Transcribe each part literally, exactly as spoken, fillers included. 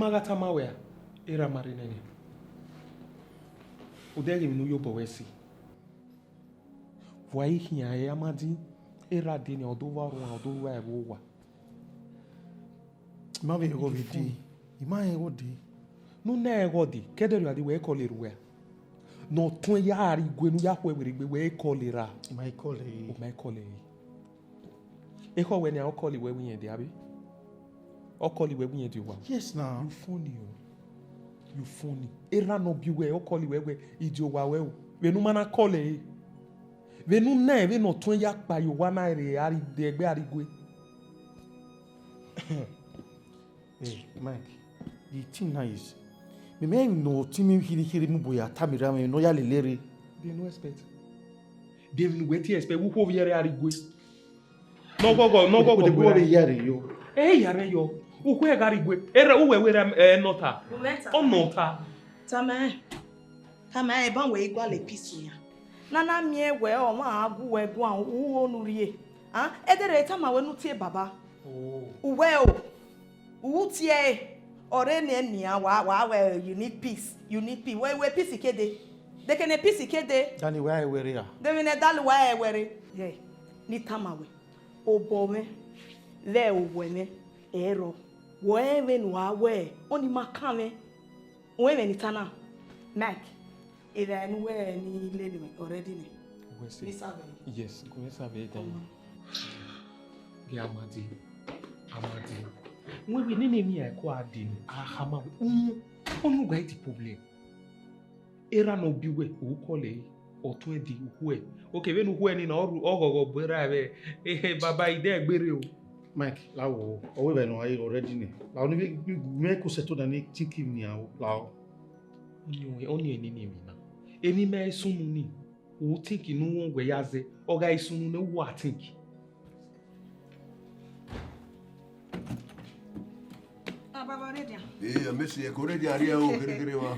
ma gha tama wẹ a, erha ma rre nene. Odẹ ghe emwi ne u ye obọ wẹ si. Vbe a i khian ẹre a ma di, erha de ne ọ do vba ruan, ọ do vba ẹvbo owa. I ma vbe ẹghọ vbe dee. I ma rẹn ẹghọ dee. Ne u na ẹghọ dee, ke ẹdẹ rhua dee, wẹ i kọle rre uwẹ a? Ne ọ tuẹn ya rrie igue ne u ya khu ẹvbo rre egbe, wẹ i kọle ra? I ma i kọle. U ma i kọle. Ekhọe wẹ nian, ọ kọle wẹ wẹ irẹn dee, abi? Ọ kọle wẹ wẹ irẹn dee owa? Yes na. You funny o. You funny. Erha ne ọ biẹ uwẹ, ọ kọle wẹ wẹ, I dee owa wẹ o. Vbene u ma na kọle ẹre. Vbene u na ẹn, vbene ọ tuẹn ya kpa ye owa na rre a rrie ẹgbẹ a rrie igue. Hey, Mike, the thing now is, mẹ mẹ ne ọ tama mwẹ kherhe kherhe mu bu ya tama erha mwẹ ne ọ ya lele rre. They no expect. They no wẹ te expect. Ukhu ovbi ẹre a rrie igue. Ne ọghọghọ, ne ọghọghọ. Odẹ bu ọre ya rre yọ. Eh, ya rre yọ. Ukhu ẹre gha rrie igue. Erha, uwẹ wẹ erha, eh, nọ ta. Ọ nọ ta. Tama ẹn. Tama ẹn, eban wẹ i gualọ peace yan. Ne a na miẹn wẹ ọmwa a gu wẹ guan, u ho ne u rrie. Ah, ẹdẹrẹ tama wẹ ne u tie baba. Oh. Uwẹ o. U tie ẹre, ọ rre ne nian, wa, wa wẹ you need peace, you need peace. Wẹ, wẹ peace ke dee. De kene peace ke dee. Dani wa ẹwẹ rre a? De vbene dali wa ẹwẹ rre. Ye, ne I tama wẹ, obọ mwẹ, vbe owẹ mwẹ, ẹrọ. Wẹ rẹn vbene uwa wẹ, ọni ma kan mwẹ. Wẹ vbene I ta na, Mike, evbare ne uwẹ ni lele mwẹ already nẹ. Uwẹ sẹ. Ni sa vbe. Yes, uwẹ sa vbe dẹ. Ọma. Ghe Amadi, Amadi. Wẹ vbe nene emwi a ko a de ni, a khama wẹ. Umu, ọni uga i ti problem. Erha ne ọ biẹ uwẹ, u kọle ẹre, ọ tuẹn dee, u khuẹ. Okẹ vbene u khuẹ ni na, ọ ru, ọ ghọghọ bu erha vbe, ehe, baba, I dẹ gberra o. Mike, la wo, ọ wẹ vbe nọ already nẹ. La wo ni vbe, vbe, vbe ko settle down ni think ni a, la wo. Ọni, ọni nene emwi na. Emwi ma i sunu ni. U think ne u wẹ ya zẹ, ọ gha i sunu nẹ, u wa think. Ah, baba, ready? Ee, mẹ si ẹko ready a rrie o, kherhe kherhe wa.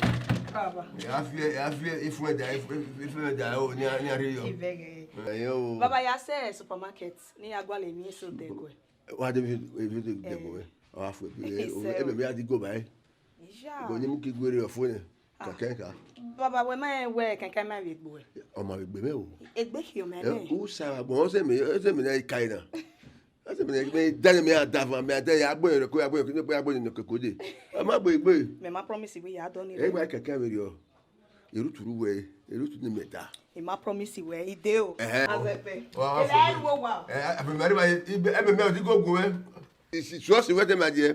Baba. Ẹ a fi, ẹ a fi ifuẹn da, ifuẹn da o, ni a, ni a rrie yọ. Ivẹghẹ. Ẹ o. Baba, ya sẹ supermarket, ne I ya gualọ emwi eso dẹguẹ. Wa de emwi, emwi eso dẹguẹ. Ọ gha fu, emwi mẹ ya di go ba ẹre. Iya. Go ni mu ki guerre ọfo nẹ. Ah. Kẹkẹ ka. Baba, wẹ ma rẹn wẹ kẹkẹ ma vbe gbe uwẹ. Ọ ma vbe gbe mwẹ o. Egbe khian mẹ nẹ. U sa vbe agbọn, ọ sẹ mẹ, ọ sẹ mẹ ne I ka na. Ọ sẹ mẹ ne, mẹ da ne mẹ a da van, mẹ a da ya agbọn rẹ ko, agbọn rẹ ko, agbọn rẹ ko de. Ọ ma gbe egbe. Mẹ ma promise wẹ ya dọ ni. Ẹ gba kẹkẹ vbe rriọ. Erutu ru wẹ, erutu ne mẹ da. I ma promise wẹ, I de o. Ẹhẹn. Azẹpẹ. Wa, wa, ẹ fo. Ẹ, ẹ, ẹ, mẹ, mẹ, mẹ, ẹ, mẹ, mẹ, odi gogo, ẹ. Isi, trust wẹ te ma jẹ.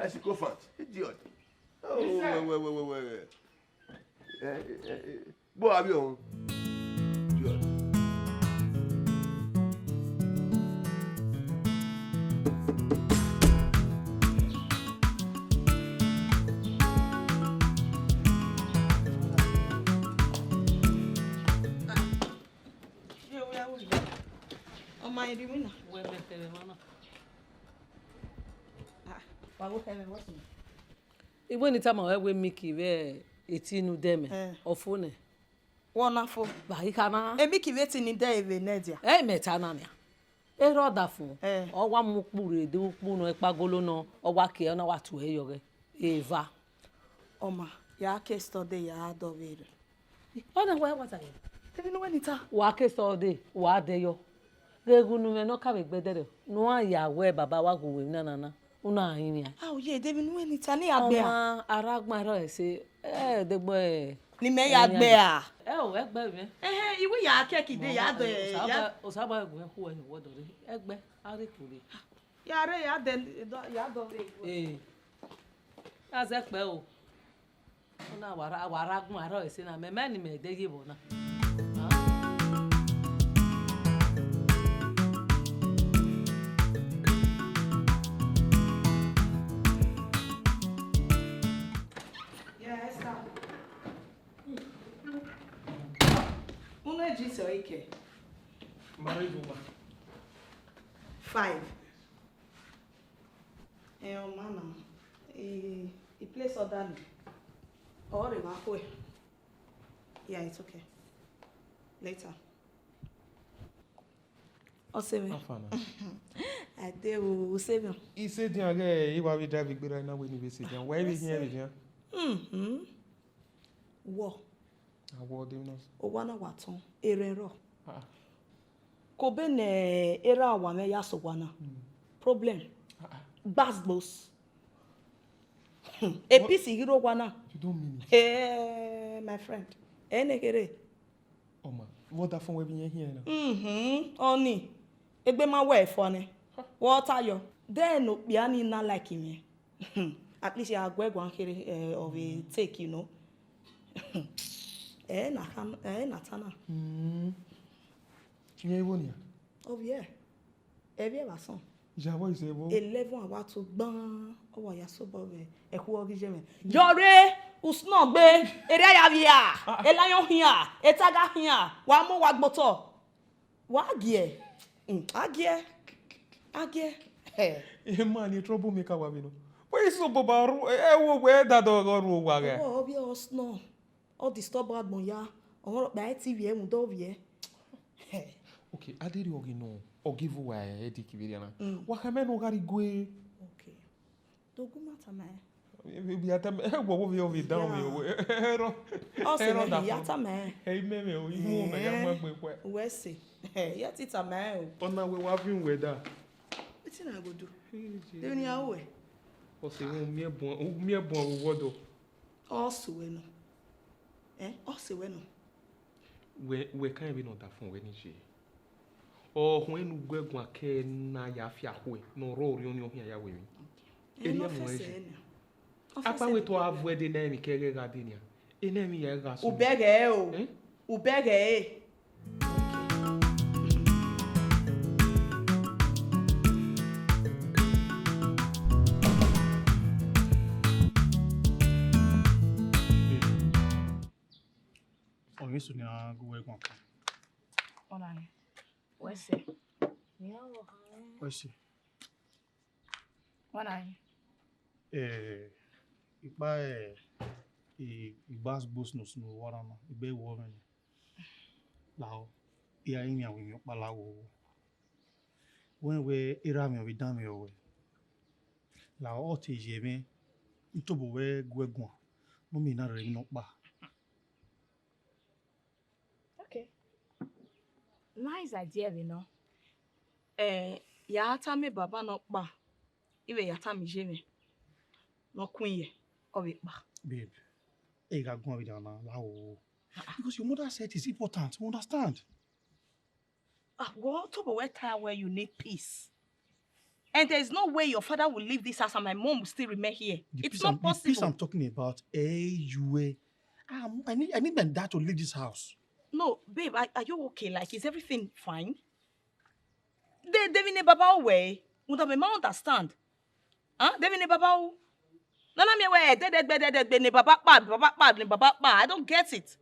Like sycophant, idiot. Oh, wẹ, wẹ, wẹ, wẹ, wẹ. Eh, eh, eh, eh. Gbe avbiọ họn. Idiot. Ọ ma rhie iwinna. Wẹ mẹ kẹmwẹ emwa na. Ah, wa wo kẹmwẹ, what's name? Iwẹ ni tama wẹ wẹ Miki vbe eti ne u dẹ mẹ, eh, ọ fo nẹ. Wẹ ọ na fo? Ba i kha na. Emiki vbe eti ni dẹ vbe nẹ dia? Ẹ mẹ ta na nia. Erha ọdafẹn, eh, ọ wa mu ukpu rre, de ukpu nọ, ekpagolo nọ, ọ wa kie, ọ na wa tuẹ yọ ghẹ. Eva. Ọ ma, ya ke study ya dọ vbe rre. Ọ na wa wa ta ye. Emwi ne uwẹ ni ta? Wa ke study, wa dẹ yọ. Ghẹ ghunu mwẹ ne ọ ka vbe gbe ẹdẹrẹ, ne uwa ya wẹ baba wa gu uwẹ emwi na na na. Una rinmwian. A, oye, de vbe unu ẹni ta ne a gbe a? Ọmwa, a rre agbọn ẹre ẹse, ẹ, de gbe ẹ. Ne imẹ ya gbe a? Ẹ o, ẹ gbe mwẹ. Ẹhẹn, I wẹ ya kẹ kide, ya dọ ẹ, ya. Osa ba gu mwẹ khu ẹre ne uwẹ dọ rre. Ẹ gbe, a rre kure. Ya rre, ya dẹ, ya dọ rre. Ee. A zẹ kpẹ o. Una wa rre, wa rre agbọn ẹre ẹse na, mẹ, mẹ ne imẹ de ye vbọ na. Yeah, Esther. Unu e ji sẹ ọre kẹ? Marriage woman. Five. Eh, ọ ma na. I, I place order ni. Ọ rre vbe akhuẹ. Yeah, it's okay. Later. Ọ sẹ mwẹ. How far now? I dey o, u sẹ mwẹ. I sẹ dian ghe, I wa vbe drive gberra na wẹ ne I vbe sẹ dian. Wẹ vbe hiẹn vbe dian? Mhm. Wọ. A wọ de na. Owa na wa tọn, erhẹn rrọọ. Ah, ah. Kobe ne erha owa mwẹ ya sẹ owa na. Hmm. Problem. Ah, ah. Gbasgbos. Hmm. A piece ghi rre owa na. You don't mean it. Eh, my friend. Ẹ ne kherhe. Ọma, vbe ọdafọn wẹ vbe irẹn hiẹn na? Mhm, ọnii. Egbe ma wẹ ẹfua nẹ. Ha. Wẹ ọ ta yọ. Then okpia ni na like mwẹ. At least a gu ẹre guan kherhe, eh, ọ vbe take, you know. Ẹ na kha, ẹ na ta na. Hmm. Irẹn igho nia? Ọ vbiẹ. Ẹ vbiẹ vbe asọn. Ya vbọ isẹ vbo? Eleven hour to gban, ọ wa ya sobọ vbe ẹkhu ọghe iye mwẹ. Yọrre, usunu gbe, erha ya vbia, ah, ah, elayan khian, etaga khian, wa mu wa gbe otọ. Wa giẹ. Mm, a giẹ. A giẹ. Hẹ. Emwa ni trouble maker wa vbe nọ. Wẹ i so boba ru, ẹ wo wẹ da dọ ghe ru owa gha. Ọ vbiẹ ọ snow. Ọ disturb agbọn ya. Ọ rhọkpa ẹ te vbiẹ, rhunmwuda ọ vbiẹ. Okay, a deghẹ ọ ghi nọ, ọ ghi vbe uwa headache vberriọ na. Mm. Wa khama ẹre ne ọ gha rrie igue. Okay. Do gu ma tama ẹre. Vbe a tama ẹre, ẹ, wọ, wọ vbe, ọ vbe down me, ọ vbe, ẹ, ẹ, ọ sẹ ẹ, mwẹ, ya tama ẹre. Ẹ, imẹ mwẹ, o, imu mẹ ya ma gbe khuẹ. Wẹ sẹ. Ẹ, ya te tama ẹre o. Ọna wẹ wa viọ uwẹ da. Wetin I go do? Hey, deghẹ ne I ru ẹ. Ọ sẹ mwẹ, u miẹn bun, u miẹn bun avbe uwọdọ. Ọ sẹ wẹ nọ. Ẹ, ọ sẹ wẹ nọ. Wẹ, wẹ kan vbene ọ da fọn wẹ ni ye. Ọ huẹn ne u gu ẹre guan ke ne a ya fi akhuẹ ne ọ rrọọ orhiọn ni ọ khian ya wẹ emwi. Ẹ, erriọ ne ọ mu ẹre fẹsẹ ye. Nẹ. Ọ akpa fẹsẹ wẹ ne to a vuẹ de na emwi ke ẹghẹ gha de nian. Ena emwi ya gha sunu. U bẹghe ẹre o. Eh? U bẹghe ẹre. Ọ ghi sunu ne a gu wẹ guan kan. Ọna ni. Wẹ sẹ. Wẹ sẹ. Ọna ni. Eh, ikpa, eh, i, igbasgbos ne ọ sunu vbe ọna na, I gbe wẹ ọmwẹ nẹ. Lahọ, I gha rinmwian wẹ emwi ọkpa la wo. Wẹ wẹ erha mwẹ ọ vbe dan mwẹ ọ wẹ. Lahọ, ọ te ye mwẹ, ne tobọ wẹ gu ẹre guan, ne ọ miẹn na rre emwi nọkpa. Okay. Nice idea vbe nọ. Eh, ya tama baba nọkpa, I vbe ya tama iye mwẹ ne ọ kun iyẹ, ọ vbe kpa. Babe, ẹ i gha guan vbe dan na, la wo. Ah, ah. Because your mother said it's important, you understand? Ah, well, tobọ wẹ ta wẹ you need peace. And there is no way your father will leave this house and my mom will still remain here. It's not possible. The peace I'm, the peace I'm talking about, eh, you, eh, um, I need, I need my dad to leave this house. No, babe, are, are you okay? Like, is everything fine? De, de vbene baba ru wẹ, rhunmwuda mẹ ma understand. Huh? De vbene baba ru? Nana miẹn wẹ, dẹdẹgbe, dẹdẹgbe, ne baba kpa, baba kpa, ne baba kpa. I don't get it.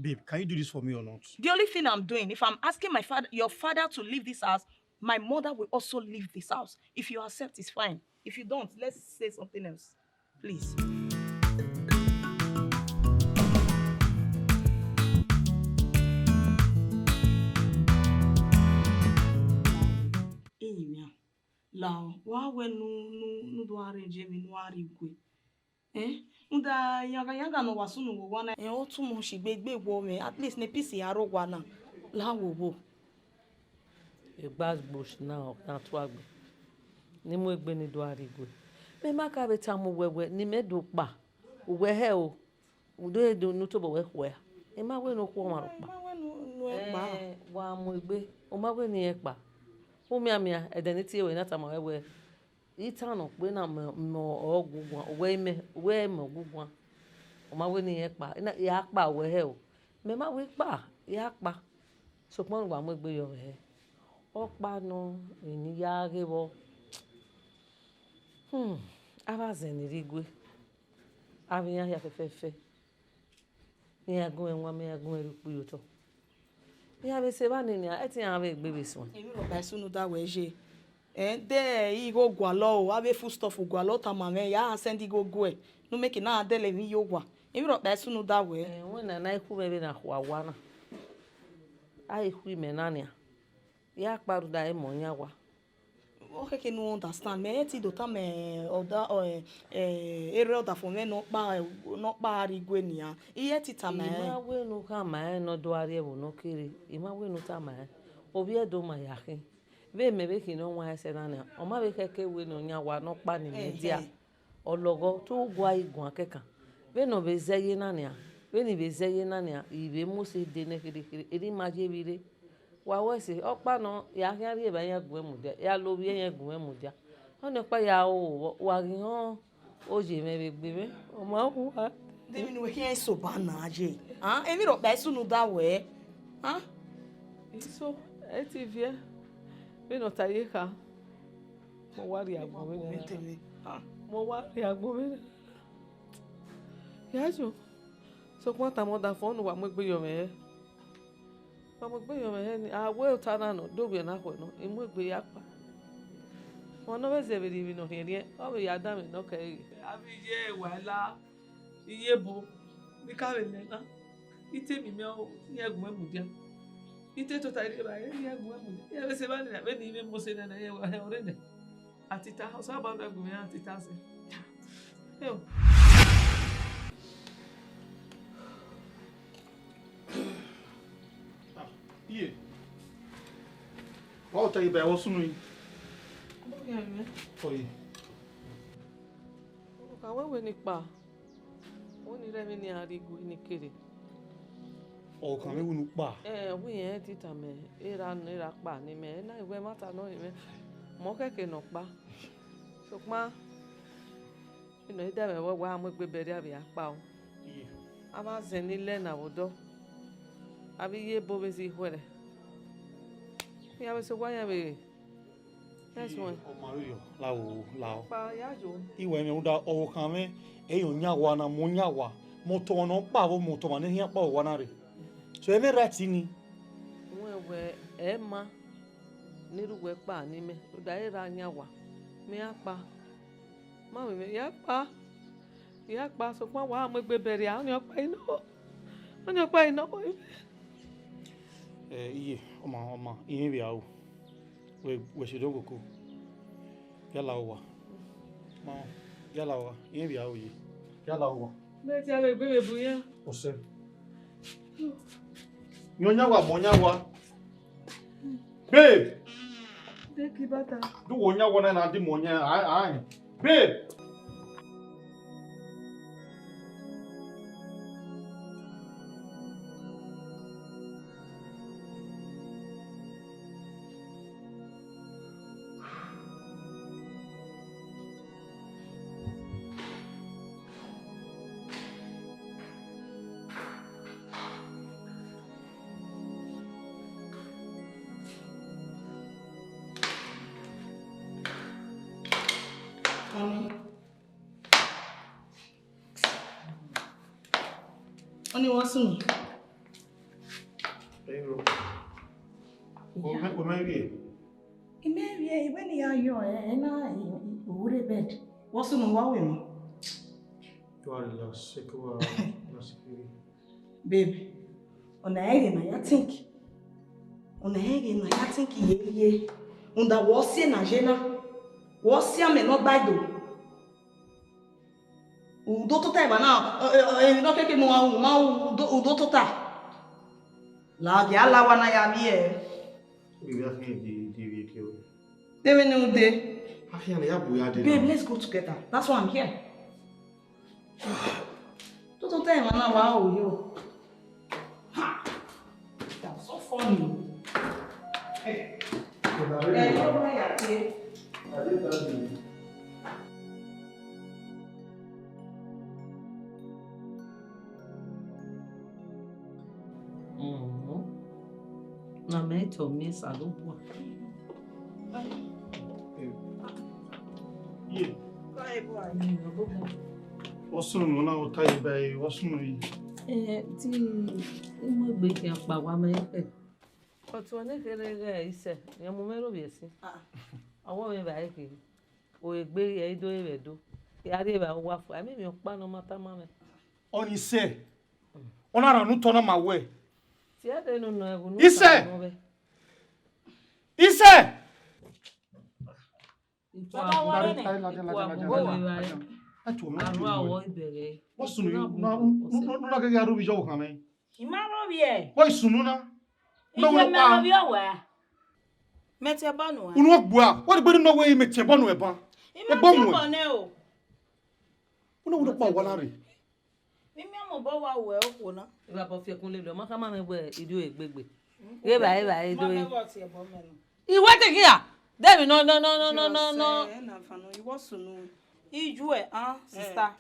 Babe, can you do this for me or not? The only thing I'm doing, if I'm asking my father, your father to leave this house, my mother will also leave this house. If you accept, it's fine. If you don't, let's say something else. Please. Enyi mẹ, la wa wẹ ne u, ne u, ne u do arrange emwi ne u gha rrie igue. Eh? Rhunmwuda yanga yanga ne ọ wa sunu vbe owa na, eh, ọ too much, I gbe, I gbe wẹ ọmwẹ, at least ne peace ya rre owa na, la wo wo. Igbasgbos na, ọ na tuagbe. Ne I mu egbe ne I do a rrie igue. Mẹ ma ka vbe tama uwẹ wẹ ne imẹ do kpa, uwẹ hẹ o, u do he do ne u tobọ wẹ khuẹ a? I ma wẹ ne u khuẹ ọmwa rhọkpa. I ma wẹ ne u, ne u kpa. Ẹẹn, wa mu egbe, u ma wẹ ne irẹn kpa. U mianmian, ẹdẹ ne I tie ruẹ na tama ruẹ wẹ, itan ne ọ kpe na mẹ, mẹ ọguguan, uwẹ imẹ, uwẹ mẹ ọguguan. U ma wẹ ne irẹn kpa, I na, I a kpa uwẹ hẹ o. Mẹ ma wẹ I kpa, I a kpa. Sokpan ne uwa mu egbe yọ mwẹ hẹ. Ọkpa nọ, emwi ne I ya ghe vbọ. Hmm, avbe azẹn ni rre igue, avbe iran hia fẹfẹfẹ, iran gu mwẹ wanmẹ, iran gu mwẹ rhie ukpu ye otọ. Iran vbe sẹ evba nii nian, ẹtin iran vbe egbe vbe suẹn. Emwi rhọkpa i sunu da wẹ ye. Ẹn, de igho gualọ o, avbe foodstuff gualọ tama mwẹ, ya send igho guẹ, ne u make ne a dẹlẹ emwi ye owa. Emwi rhọkpa i sunu da wẹ. Ẹn, wẹ na, na i khu mwẹ vbene a khua owa na. A i khu imẹ na nian. Ya kpa rhunmwuda emọ yan owa. Ọ khẹke ne u understand, mẹ i ti do tama ọda, ẹ, ẹ, erha ọdafẹn mwẹ ne ọ kpa, ne ọ kpa rrie igue nian. I i ti tama I ẹre. Ma wẹ ne u khama ẹre ne ọ do a rrie ẹvbo ne ọ kere. I ma wẹ ne u tama ẹre. Ovbi ẹdẹ ọ ma ya khin. Vbe mẹ vbe khin ne ọ wan ẹsẹ na nian, ọ ma vbe khẹke wẹ ne ọ yan owa ne ọ kpa ne imẹ dia. Ẹhẹn. Ọ lọghọ, te u gua i guan kẹkan. Vbene ọ vbe zẹ ye na nian, vbene I vbe zẹ ye na nian, I vbe mose dee nẹ kherhe kherhe, erha ima ye vbe rre. Wa wẹ ẹse, ọkpa nọ, ya khian rhie evba iran gu mwẹ mudia, ya la ovbi iran gu mwẹ mudia. Ọnii ọkpa ya ro vbọ, wa ghi họn oye mwẹ vbe egbe mwẹ, ọ ma hu uwa. De emwi ne uwẹ khian so ba na ye? A, emwi rhọkpa i sunu da wẹ? A? Iso, ẹ i ti viẹ, vbene ọ ta ye kha, mẹ wa rrie agbọn vbene. A. Mẹ wa rrie agbọn vbene. Ya yo, sokpan tama ọdafẹn ne uwa mu egbe yọ mwẹ hẹ. Wa mu egbe yọ mwẹ hẹ ni, a wẹ ota na nọ, do wiẹ na khuẹ nọ, I mu egbe ya kpa. Ọmwa ne ọ vbe zẹ vberriọ emwi ne ọ rhiẹnrhiẹn, ọ vbe ya danmwẹ ne ọ kẹre ghe. Avbe iye wa la, iye ebo, ne I ka vbe nẹ na, I te miẹn imẹ o, iran gu mwẹ mudia. I te tota rhie evbare, iran gu mwẹ mudia. Iran vbe sẹ evba nii, vbene I vbe mose nẹ na, iran wa hẹ ọre nẹ. Atita, Osanobua vbe gu mwẹ atita sẹ. Eo. Ah, iye. Wa otọ iba ẹvbo sunu yi. Oye. Ọvbokhan wẹ wẹ ne I kpa. Wẹ ne I rre ẹmwẹ ne iran rrie igue ne I kere. Ọvbokhan mwẹ wẹ ne u kpa. Ẹ, wẹ irẹn te tama erha ne erha kpa ne imẹ, ena wẹ ẹmwata nọ rinmwẹ. Mẹ ọ khẹke ne ọ kpa. Sokpan, eno i da mwẹ wẹ wa mu egbe bẹrriẹ avbe a kpa o. Iye. Avbe azẹn ni lẹ na vbe odọ. Avbe iye ebo vbe zẹ ikhuẹrhẹ. Iran vbe sẹ owa iran vbe Yes, one. Ọ ma rriọ, lao, lao. Kpa ya yo. I wẹ mwẹ rhunmwuda ọvbokhan mwẹ, ẹ i re ọyan owa na, mẹ ọyan owa, mẹ otọ ọmwa ne ọ kpa vbe, mẹ otọ ọmwa ne ọ khian kpa owa na rre. So, ẹmwẹ right ni. Wẹ wẹ ẹ ma ne erha uwẹ kpa ne imẹ, rhunmwuda erha yan owa, mẹ ya kpa. Ma mwẹ, mẹ ya kpa. Ya kpa, sokpan wa mu egbe bẹrriẹ, ọnii ọkpa i nọ. Ọnii ọkpa i nọ. Eh, iye, ọma, ọma, irẹn vbe aro. Wẹ, wẹ si do koko. Ya la owa. Ma, ya la owa. Irẹn vbe aro ye. Ya la owa. Mẹ ti aro egbe vbe bu yan. Ọsẹ. Yan oyan owa, mẹ ọyan owa. Babe! De ki bata. Do wo oyan owa na, na di mẹ oyan, a, a, eh. Babe! Ọnii wa sunu. Ẹ i ro. Wẹ mẹ, wẹ mẹ rhie. I mẹ rhie, I wẹ ne I ya yọ, ẹ, ẹ na, I, I, I ru rre bed. Wa sunu, wa wẹ mẹ. You are relaxed. Shake, you are relaxed, baby. Babe, ọna ẹre na ya think. Ọna ẹre na ya think ye ye. Rhunmwuda wẹ ọ si na ye na. Wẹ ọ si amẹ ne ọ gba do. U do tota evba na, emwi ne ọ keke ne u ma ru, u do, u do tota. La, gie a la owa na ya vbiẹ. Ovbi a khin de, de vbiẹ ke o. De vbene u de. A Iran ya bu ya dee Babe, now. Let's go together. That's why I'm here. Don't, don't tell him now. Wow, yo. Ha! That's so funny. Hey. Hey, you know what I say? Mhm. Na mẹ tọ miẹn Osanobua. Ye. Ọsunu na ota ye ba e, ọsunu yi. Eh, ti imu egbe khian kpa wa mẹ. Ọtuẹn ne kherhe ghẹ isẹ, rẹn mu mwẹ rhovbiẹ ẹse. Ah. Ọwọ mwẹ vba ẹre kherhe. O egbe ẹre do re vbe Ẹdo. I gha rrie evba uwa fua, ẹmwẹ emwi ọkpa ne ọ ma tama mwẹ. Ọni isẹ, ọ na rhan ne utọ na ma wẹ. Tie ẹre ne unu ẹvbo ne Isẹ! Usa nọ vbe. Isẹ! Baba, wa rre nẹ. Ikua mu vbe evbare. Atuọ mwẹ, atuọ mwẹ. Arua wọ ibẹghe. Wọ sunu na, na, na, na gẹgẹ aro vbe iyọ ọvbokhan mwẹ. I ma rhovbiẹ. Wọ i sunu na. Unu wẹ kpa. Mẹ tie ẹbọ nuẹn. Unu gbua. Wọ de gbe ne wẹ mẹ tie ẹbọ nuẹn ban. I ma tie ẹbọ nẹ o. Unu wẹ kpa wa na rre. Mimi ọmọ obọ wa wẹ okhuo na. Evba bọ fi ẹkun lele, ọ ma khama mwẹ wẹ I rrie egbegbe. Ghẹ evba, evba, edo. Ma mẹ vbe tie ẹbọ mẹ nọ. I wẹ te khian. Deghẹ nọ, nọ, nọ, nọ, nọ, nọ, nọ. Ẹ na fa nọ, I wọ sunu. Iyuẹ, ah, sister.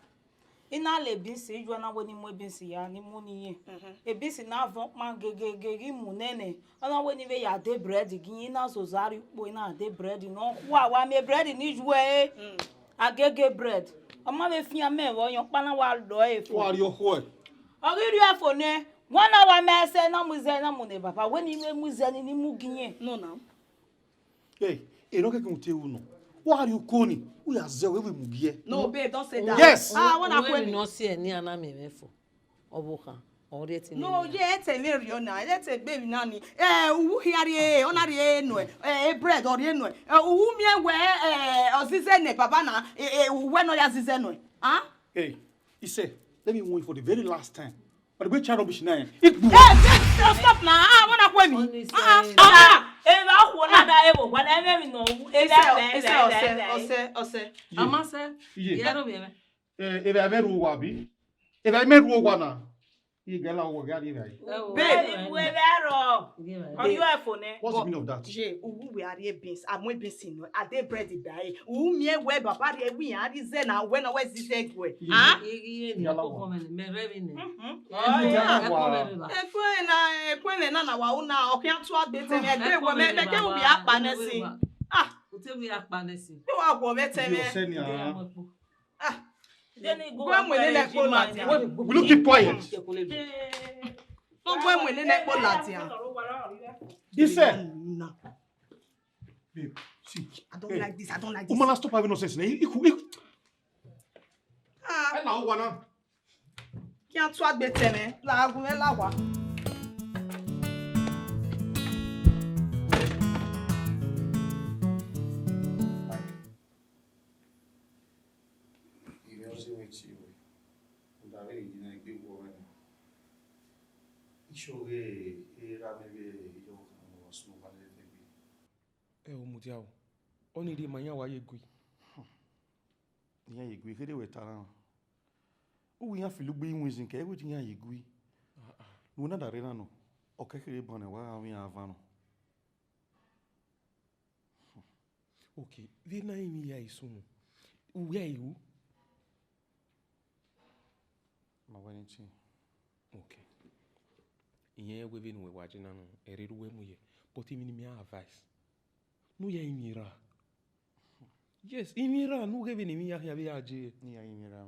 I na le beans, iyuẹ na wẹ ne I mu beans ya, ne I mu ne irẹn. Beans na vọn ọkpan gegege ghi mu nene. Ọ na wẹ ne I vbe ya de bread, gi I na zoza rrie ukpo, I na de bread nọ. Wa, wa miẹn bread ne iyuẹ re. Agege bread. Ọ ma vbe fian mẹ vbe ọyọn ọkpa na wa lọ ẹre fo. Wa rrie okhuo. Ọ ghi rrie fo nẹ, wa na wa mẹ ẹsẹ na mu izẹ na mu ne baba, wẹ ne I vbe mu izẹ ni, ne I mu gi irẹn. No now. Hey, eno keke mu te ru nọ. Wa rrie uko ni, u ya zẹ wẹ vbe mu giẹ. No, babe, don't say that. Yes. Ah, I wanna Uwẹ quit emwi me. Ne ọ si ẹre ne a na miẹn mwẹ fo. Ọvbokhan, ọ rhie ẹtin No, ne ye ẹtẹ mwẹ rriọ na, ẹtẹ egbe emwi na ni. Eh, uwu hia rrie, ọ na rrie nuẹ, eh, bread ọ rrie nuẹ. Eh, uwu miẹn wẹ, eh, ọ zize nẹ baba na, eh, eh, uwẹ ne ọ ya zize nuẹ. Ah? Hey, Isẹ, let me warn you for the very last time. But the way child rubbish na, eh, it Eh, stop, stop na. Ah, I wanna quit me. Ọni Ah, ah, Isẹ. Ah. Evba okhuo na da evo, wa na ẹmwẹ emwi nọ wu, evba, Isẹ, evba, Isẹ, evba, ọsẹ, evba, evba. Ọsẹ, ọsẹ. Iye. Ama sẹ, Iye. Ye aro vbe mwẹ. Eh, evba mwẹ ru owa bi? Evba mwẹ ru owa na. Iye gala owa gha rrie evba yi. Ẹ o, Babe. Ẹ wu evba rọ. Iye evba. Ọ yọ ẹfo nẹ. What's the meaning of that? Je, uwu wẹ a rrie beans, a mu beans nọ, a de bread ba ẹre. U miẹn wẹ baba rrie wi a rrie zẹ na, wẹ na wẹ zize guẹ. Iye. Ah? Iye, iye, ni Yala koko wa. Mẹ ni, mẹ rẹ vbe nẹ. Mhm. Iye Ẹ wa. Koko mẹ rẹ ba. Ẹkun na, ẹkun na na wa u na, ọ khian tu agbe te mẹ, ẹkun ẹgbe wẹ mẹ, mẹ ke u bia kpa nẹ si. Ah. U te bia kpa nẹ si. Ẹ wa guọ vbe te Iye mẹ. Ọsẹ ni Ẹ a. mọ ẹkpo. Ah. Gue mu nene ẹkpo ladian. Will you keep quiet? No gue mu nene ẹkpo ladian. Isẹ. No. Babe, see. I don't Hey. like this. I don't like this. Woman, stop having nonsense. Now. Iku, iku. Ah. Ẹ na wa na. Kí a tún àgbè tẹ̀mẹ́, làágùn ẹ làwà. Ìrẹn ọsẹ wẹ tie ruẹ, u da vbe rhie na egbe vbe ọmwa na. Iṣẹ ọghe erha mwẹ vbe iyọkhan ne ọ wa sunu owa ne ẹdẹ gbe. Ẹ o, mudia o, ọnii rhie ma iran wa ye gui. Iran ye gui, kherhe wẹ ta na. Uwu iran filo ugbe iwinzin kẹ, wẹ te iran ye gui. Ah, ah. Ne uwẹ na da rre na nọ, ọ kẹ kherhe ban nẹ wa gha vbe iran avan nọ. Ok, vbe na emwi hia i sunu, u ghẹ ru? Ma wẹ anything. Ok. Irẹn wẹ vbene uwẹ wa je na nọ, ẹre rre uwẹ mu ye. But emwi ne imẹ a advice, ne u ya rinmwian erha. Yes, rinmwian erha, ne u ghẹ vbene emwi hia khian vbe ya je. Ne I ya rinmwian erha.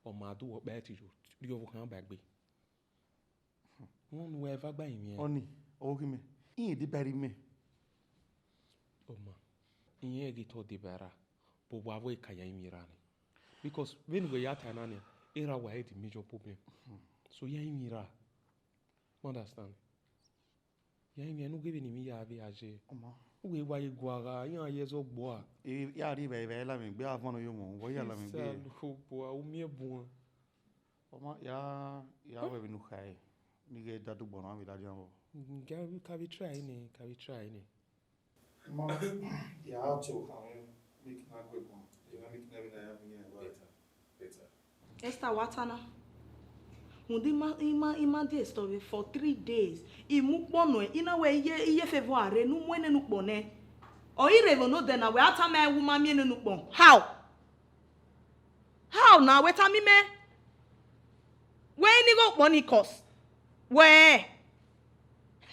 Ọ ma do wẹ ọkpa ẹre te yo, rhie ọvbokhan ba egbe. Wẹ ne uwẹ eva gba rinmwian. Ọni, ọvbokhan mẹ, irẹn deba rre imẹ. Ọ ma, irẹn ghi te ọ deba erha, but wa vbe ka ya rinmwian erha nẹ. Because vbene uwẹ ya ta na nia, erha wa i re the major problem. So ya rinmwian erha. You understand? Ya rinmwian ne u ghẹ vbene emwi hia vbe ya je. Ọ ma. Uwẹ wa ye guagha, iran ye ẹzọ gboa. E, ya rhie evbare, evbare la mwẹ egbe, a van nọ ye ọmọ, vbe ọ ya la mwẹ egbe. Isa Osanobua, u miẹn buan. Ọ ma, ya, ya wẹ vbene u khae, ne I ghẹ da do gbọnnọ vbe ladian vbọ. Mm, ka vbe, ka vbe try nẹ, ka vbe try nẹ. Ma, ya to khan mwẹ, make na gu ẹguan. Ya make na vbe na ya vbe yan wa. Better, better. Esther, wa ta na. Rhunmwuda ima, ima, ima die store vbe for three days. I mu ukpọn nuẹn, I na wẹ iye, iye favour a rre, ne u mu enenukpọn nẹ. Ọ i rre vbe nodẹ na, wẹ a tama ẹn wẹ u ma miẹn enenukpọn. How? How na, wẹ tama imẹ? Wẹ i ni ghe ukpọn ni cos. Wẹ.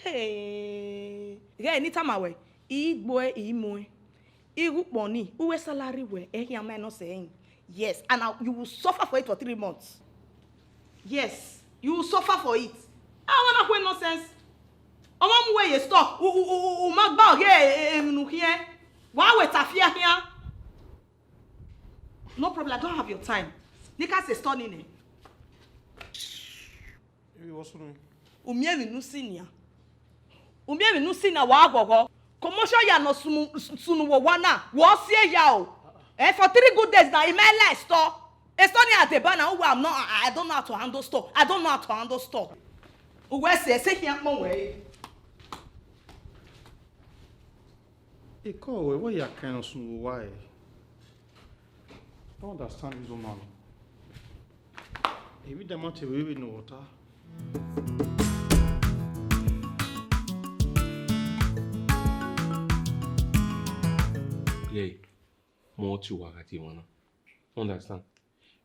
Hey, ghẹ ne I tama wẹ, I gbe ẹ, I mu ẹ. I ghe ukpọn ni, uwẹ salary wẹ, ẹ khian ma nọ sẹ ẹn. Yes, and I, you will suffer for it for three months. Yes, you will suffer for it. I don't wanna hear nonsense. Ọmọ mu wẹ ye store, u, u, u, u, u ma gba ọghe emwi ne u khian. Wa wẹ ta fia khian. No problem, I don't have your time. Ne I ka sẹ store ni nẹ. Ẹ, what's wrong? U miẹn emwi ne u si nian. U miẹn emwi ne u si na, wa ghọghọ. Commotion ya nọ sunu, sunu vbe owa na, wẹ ọ si eya o. Eh, for three good days na, I ma la store. Store ni a deba na, uwa, I'm not, I, I don't know how to handle store. I don't know how to handle store. Uwẹ sẹ, sẹ khian kpọn wẹ. Ekọ wẹ, wẹ ya kan nọ sunu vbe owa ẹre. Don't understand this woman. Ebi da ma te vbe vbe ne ọ ta. Ye, mo ti wa gha tie emwa na. Understand?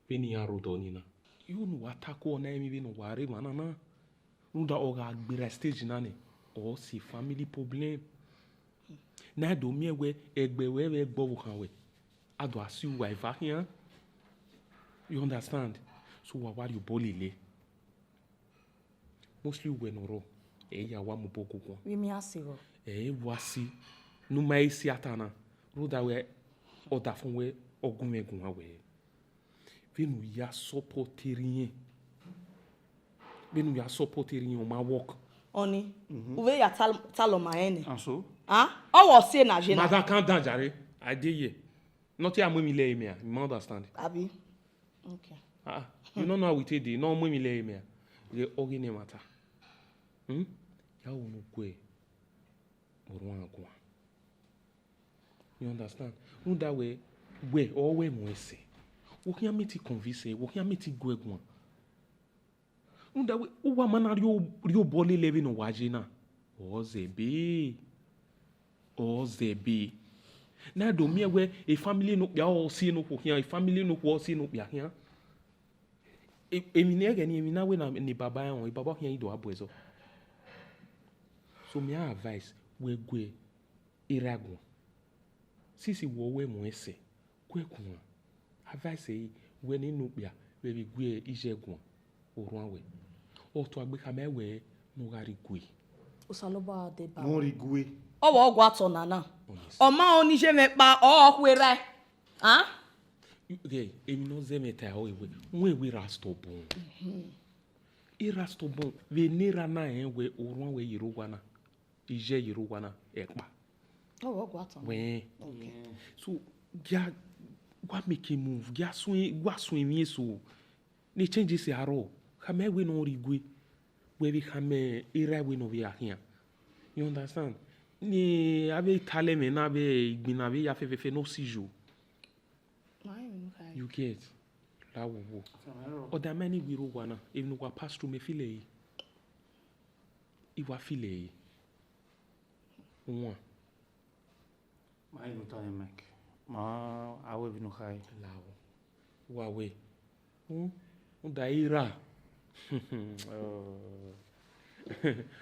Vbene iran rre odọ nii na. Unu wa ta ku ọna emwi vbene uwa rre emwa na na. Rhunmwuda ọ gha gberra stage na nẹ, ọ si family problem. Ne a do miẹn wẹ ẹgbẹ ruẹ vbe ẹgbẹ ọvbokhan ruẹ, a do a si uwa eva khian. You understand? So wa wa rhie obọ lele. Mostly uwẹ ne ọ rrọọ, ẹ i ya wa mu obọ guguan. Vbe imian si rrọọ? Ẹ i wa si, ne u ma i si ata na, rhunmwuda wẹ ọdafẹn wẹ ọ gu mwẹ guan wẹ. Vbene u ya support erha irẹn, vbene u ya support erha irẹn, ọ ma work. Ọni, u vbe ya tal-, talọ ma rẹn nẹ? And so? Ah, ọ wẹ ọ si na je na? Mother, calm down jare. I dey here. Nothing a mu emwi lẹ ẹre mẹ a, you ma understand? Abi? Okay. Ah, you no know how we take dey, ne ọ mu emwi lẹ ẹre mẹ a. Ghe ọghe ne ẹmwata. Hmm? Ya wu ne u gue, ọ rhuan guan. You understand? Rhunmwuda wẹ, wẹ, ọ wẹ mu ẹsẹ. Wẹ khian mẹ te convince, wẹ khian mẹ te gu ẹre guan. Rhunmwuda wẹ, uwa ma na rhie o-, rhie obọ lele vbene uwa ye na. Ọ zẹ ebe. Ọ zẹ ebe. Na do miẹn wẹ, e family ne okpia ọ si ne okhuo khian, e family ne okhuo ọ si ne okpia khian. E-, emwi ne ẹghẹ ni, emwi na wẹ na, ne baba rẹn, e baba khian i do a bu ẹzọ. So, my advice, wẹ gue erha guan. Sisi wẹ ọ wẹ mu ẹsẹ, gu ẹre guan. Advice ẹre, wẹ ne inu okpia, vbe vbe gu iye guan, ọ rhuan wẹ. Ọ tuagbe khama wẹ ne u gha rhie gue. Osanobua deba. Ne u rhie gue. Ọ wẹ ọ gua tọ nana. Oh, yes. Ọ ma rẹn ọni ye mwẹ kpa, ọ khuerha. Ah? Ghẹ, emwi ne ọ zẹ mwẹ ta ẹre wẹ, wẹ wẹ erha stubborn. Erha stubborn, vbene erha na rẹn wẹ, ọ rhuan wẹ ye rre owa na. Iye ye rre owa na, ẹkpa. Ọ wẹ ọ gua tọ. Wẹ. Okay. So, gia, wa make a move, gia suẹn, wa suẹn emwi eso. Ne change sẹ arọ, khama wẹ ne ọ rhie gue, wẹ vbe khama erha wẹ ne ọ vbe a khian. You understand? Ne avbe talẹ mwẹ na vbe igbinna vbe ya fẹfẹfẹ ne ọ si yo. Ma emwi ne u kha. You get? La wo wo. Ọdama ni wẹ rre owa na, emwi ne uwa pass through, mẹ feel ẹre. I wa feel ẹre. Wan. Ma emwi ne u ta nẹ, Mike. Ma aro emwi ne u kha re. La wo. Wa wẹ. Hmm? U da i ra.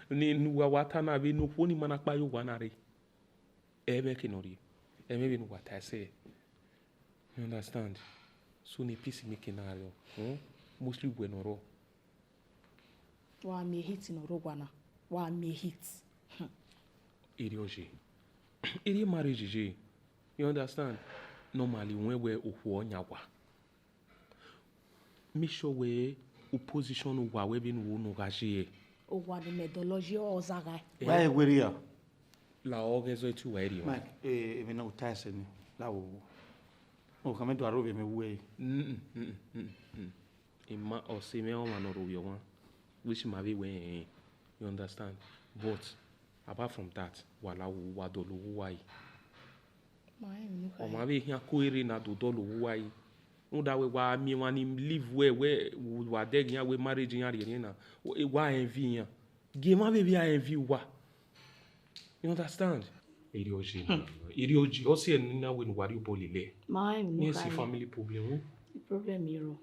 Ni, ne uwa wa ta na vbe ne okhuo ni ma na kpa ye owa na rre. Ẹ i mwẹ eke ne ọ rhie. Ẹ i mwẹ vbene uwa ta ẹsẹ. You understand? So ne peace make na rrọọ. Hmm? Mostly wẹ ne ọ rrọọ. Wa miẹn hit ne ọ rre owa na. Wa miẹn hit. Hmm. Erriọ ye. Erriọ marriage ye. You understand? Normally, wẹ wẹ okhuo ọ yan wa. Make sure wẹ u position uwa wẹ vbene u ho ne ọ gha ye. Owa ni mẹ dọlọ ye ọ zaghae. Eh. Wa e werriẹ. La ọ ghẹ zọ etu wa erriọ. Mike, eh, emwi ne u ta ẹse ni, la wo wo. O khama do aro vbe mẹ wu ẹre. Mm, mm, mm, mm. Ima, ọ sẹ mwẹ ọmwa ne ọ rre ovbi ọmwa, which ma vbe wẹ rẹn, you understand? But Apart from that, wa la owa, wa dọlọ owa yi. Ma rẹn emwi ne u kha. Ọmwa vbe khian ko erha na do dọlọ owa yi. Rhunmwuda wẹ wa miẹn emwa ni live well, wẹ wa dẹghe iran, wẹ marriage iran rhiẹnrhiẹn na, wa envy iran. Gie emwa vbe vbe a envy uwa. You understand? Erriọ ye na, erriọ ye. Ọ si ẹre ne I na wẹ ne uwa rhie obọ lele ẹe. Ma rẹn emwi ne u kha. Ne ẹ si family problem, hmm? Problem i rrọọ.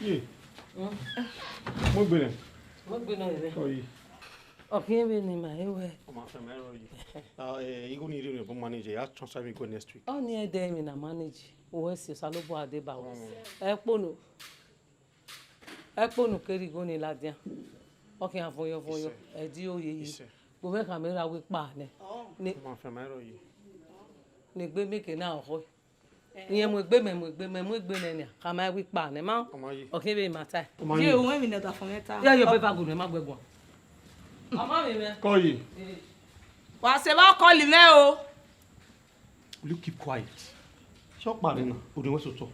Ye. Mu egbe nẹ. Mu egbe nẹ rẹ. Ọ ye. Ọ khian vbene ima he wẹ. Ọ ma fẹ mẹ rọ ye. Ah, eh, igho ni rhie mwẹ bun manage, ya transfer me go next week. Ọ ni ẹdẹ emwi na manage. Uwẹ si Osanobua deba wẹ. Mm. Ẹ kponu. Ẹ kponu kere igho ni ladian. Ọ khian vọyọ vọyọ. Isẹ. Ẹ di oye ye. Isẹ. Gbe mwẹ khama erha wẹ ikpa nẹ. Ọ. Ne, ọ ma fẹ mẹ rọ ye. Ne egbe mieke na ọhọ. Rẹn mu egbe, mẹ mu egbe, mẹ mu egbe nẹ nian, khama wẹ ikpa nẹ, ma. Ọ ma ye. Ọ khian vbe ma ta. Ọ ma ye. Ye, uwẹ emwi ne ọ da fọn mwẹ ta. Ya yọ bẹva gu nẹ, ma gu ẹ guan. Ọ ma vbe mwẹ. Kọ ye. Ee. Wa sẹ vbe ọ call mwẹ o. Will you keep quiet? Sẹ ọkpa nẹ na, orhiọn wẹ sotọ.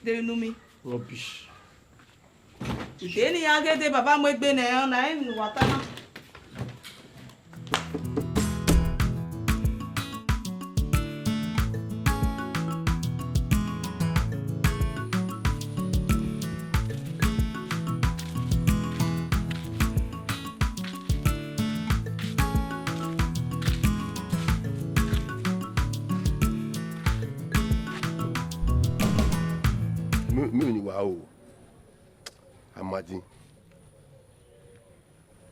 De unu mi. Rubbish. Ide ne iran ghe de baba mu egbe nẹ, ọna rẹn emwi ne uwa ta na. Me, me ni wa o. Amadi.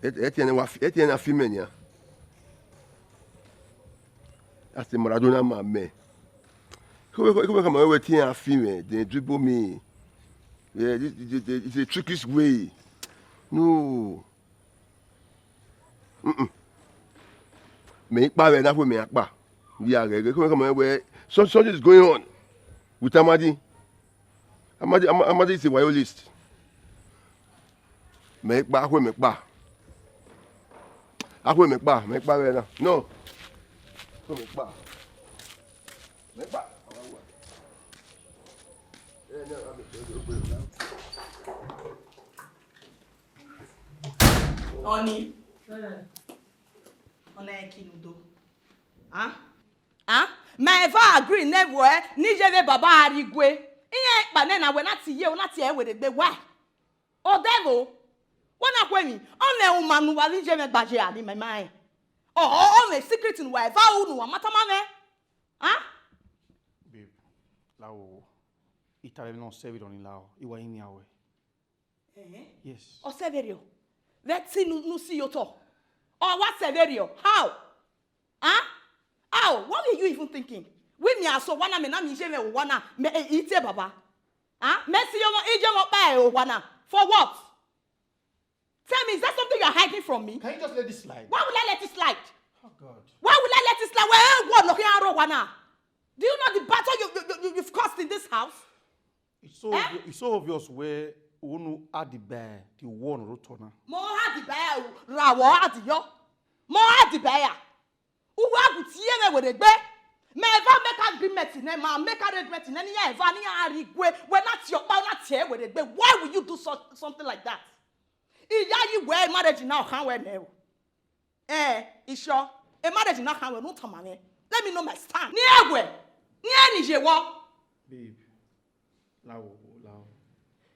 Ẹ, ẹ tiẹ ne wa fi, ẹ tiẹ ne a fi mẹ nian. That's the Maradona man, man. Come, come, come, come, wẹ tiẹ a fi mẹ, they dribble me. Yeah, this, this, this, this is the trickiest way. No. Mm-mm. Mẹ i kpa vbe na, mẹ a kpa. Yeah, come, come, come, wẹ, some, something is going on with Amadi. Amadi, Ama-, Amadi is a wayolist. Mẹ i kpa, akhue mẹ kpa. Akhue mẹ kpa, mẹ i kpa vbe na. No. Akhue mẹ kpa. Mẹ i kpa. Ọni. Ọna ẹki ne u do. Ah? Ah? Mẹ eva agree nẹ wẹ ne iye vbe baba a rrie igue. Iran kpa nẹ na wẹ na tie iye, na tie ẹre gbe wa. Odẹ vbo? Wẹ na khuẹ emwi, ọ mwẹ uma ne uwa vbe iye mwẹ gba ye a ni mẹ ma rẹn. Ọ, ọ, ọ mwẹ secret ne uwa eva ru ne uwa ma tama mwẹ. Ah? Babe, la wo wo. I tare emwi ne ọ sẹ vberriọ ni la o, I wa yin nian wẹ. Eh? Yes. Ọ sẹ vberriọ. Vbe ẹtin ne u, ne u si ye otọ. Ọ wa sẹ vberriọ. How? Huh? How? What were you even thinking? Wẹ mẹ a sẹ owa na, mẹ na miẹn iye mwẹ owa na, mẹ, eh, I tie baba. Huh? Mẹ si iye mwẹ, iye mwẹ ọkpa ẹre owa na. For what? Tell me, is there something you are hiding from me? Can you just let this slide? Why will I let it slide? Oh, God. Why will I let it slide? Wẹ ẹ wọ ne ọ khian rre owa na. Do you know the battle you, you, you, you, you've caused in this house? It's so Eh? obvi-, it's so obvious wẹ unu hide by the wall ne ọ rre otọ na. Mo hide by ra wọ hide yọ. Mo hide by ya. Uwa gu tie mwẹ werriegbe. Mẹ eva make agreement nẹ, ma make arrangement nẹ, ne iran eva ne iran rrie igue, wẹ na tie ọkpa, na tie werriegbe. Why will you do so, something like that? Iyayi wẹ marriage na ọ khan wẹ nẹ o. Eh, Isọ, e marriage na khan wẹ ne u tama mwẹ. Let me know my stand. Ne iran wẹ, ne iran ni ye wọ. Babe, la wo, la wo.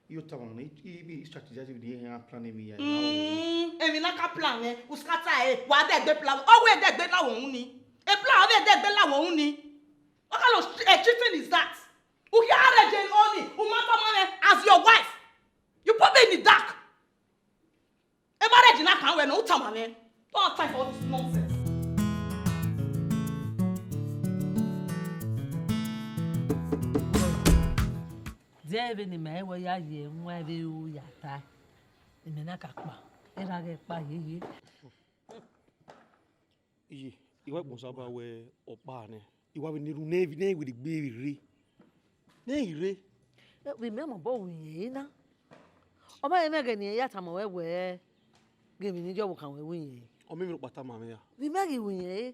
I tama nẹ, I, I, I strategize with the plan mi ya, la wo. Mm, emwi na ka plan nẹ, u scatter e, wa dẹgbe plan. Ọ wẹ dẹgbe la wo unu ni. E plan wẹ dẹgbe la wo unu ni. What kind of ch-, eh, cheating is that? U ya re je oni, u ma tama mwẹ as your wife. You put me in the dark. E marriage na khan wẹ nẹ, u tama mwẹ. Don't have time for all this nonsense. Diẹ vbene ima i wẹ ya ye ẹwaẹn vbe ru ya tae, imẹ na ka kpa, erha ghẹ kpa yeye. Iye, I wa kpọnmwẹ sẹ ba wẹ ọkpa nẹ, I wa vbe ne erhunmwu nẹ, ne werriegbe vbe rre. Ne I rre. Vbe imẹ mobọ ru irẹn re na. Ọ ma rẹn mwẹ ẹghẹ ne irẹn ya tama ruẹ wẹẹ, ghe emwi ne I ye ọvbokhan ruẹ ru irẹn re. Ọ miẹn emwi ne ọkpa tama mwẹ ra? Vbe imẹ ghi ru irẹn re.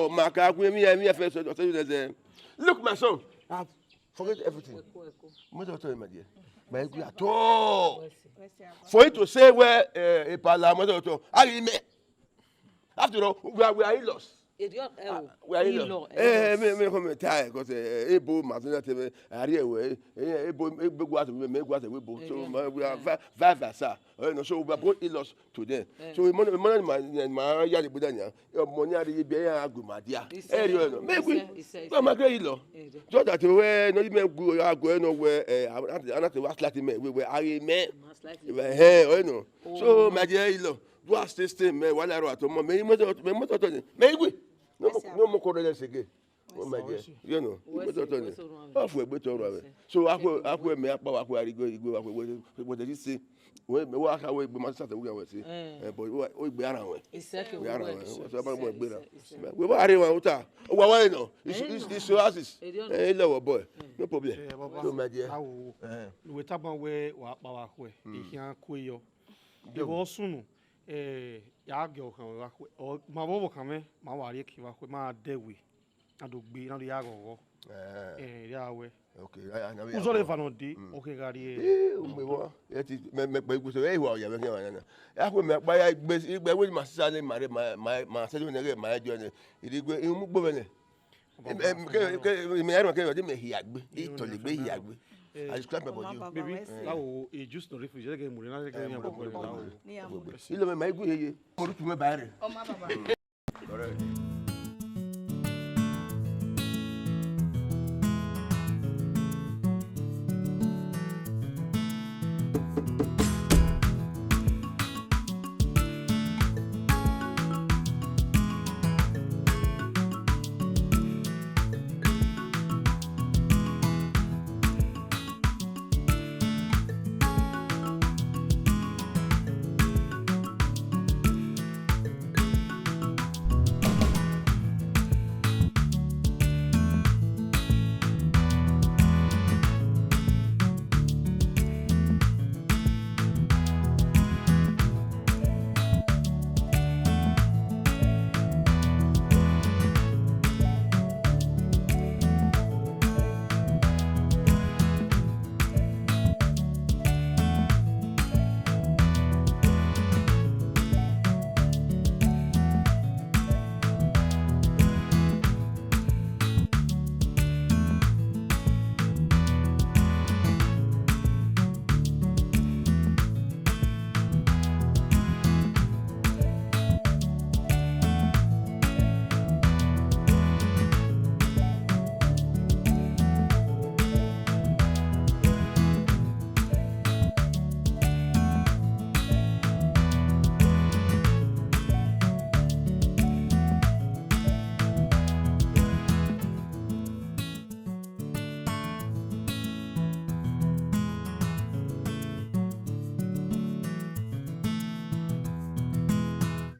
Doctor, ma ka gu emwi, emwi fẹ sẹ, sẹ, sẹ, sẹ. Look, my son, I've forget everything. Mo doctor, my dear. My good at all. For you to say, well, uh, a pala, my doctor, I mean, after all, we are, we are in-laws. Eri ọ, ẹ o, We are in-laws. In-law, Eh, in-laws. me, me come tie, 'cause, eh, ebo ma tun na te me, ari ewe, eh, ebo, ebo gua te me, me gua te we bo. So, Eh, ma, we are eh. vi-, vice versa. Eh, no, so we are both in-laws to them. Eh. So, money, money, ma, ma, ya de buda nya. Money ari bi ya gu ma dia. He said, Eri ọ no. Me he gui. said, he said, he Go ma said. Ke in-law. Eh, yeah. Just that we no me gu ya gu no we, eh, ana te wa slightly me, we, we are me. Ma slightly. Eh, oh no. So, Oh. my dear in-law, do a stay, stay, me, wala ro ato mo, me, me, me, me, me, me, me, No mo, Yes, sir. no mo kọ rẹ sege. Oh my Yes, dear. sir. You know, Yes, mo sir. tọ ni. Yes, sir. Ọ fu egbe tọ rọ Yes, rẹ. sir. So, akwe, Yes, sir. akwe me akpa wa akwe arigo, arigo, akwe, we, we, we, we, say, we, we, wa ka we egbe ma sa te we we si. Eh. Eh, but we, we egbe ara we. Iseke We ara we. we. So, ba mo egbe ra. Iseke, iseke. We wa re wa uta. O wa wa no. It's, Eh, it's, no. it's your houses. Eh, don't Eh, hello, boy. Eh. No problem. Eh, baba. So, my dear. Awo. Eh. We tagban we wa pa wa kwe. Mm. Ikhian kwe yo. Yo. Ewe ọ sunu. Eh, ya gẹ ọkhan vbe vbe akhuẹ. Ọ, ma vbe ọvbokhan mwẹ, ma wa rrie eke vbe akhuẹ, ma dẹ we. Na do gbe, na do ya ghọghọ. Eh. Eh, ya wẹ. Okay, I, I, I, Uzọre eva nọ de, Mm. ọ khe gha rrie. Eh, ugbe vọ? Ẹ ti, mẹ, mẹ kpẹ igbe so, ẹ i wa ọya vbe khian na. Akhuẹ mẹ kpa ya igbe, igbe wẹ ma sisa le ma re, ma, ma, ma se do nẹghe ma dio ne. Irigbe, imu gbo vbe nẹ. Em, em, ke, ke, me, I don't care, me hia gbe. He told me hia gbe. Eh, I describe my body. Baby, Eh. that will, eh, juice no refuse. Just get money, not get Eh, money, money, money, money. Ni a mu. Ilo me ma igu ye ye. Mo ru tu me ba re. Ọmọ bàbá. Correct.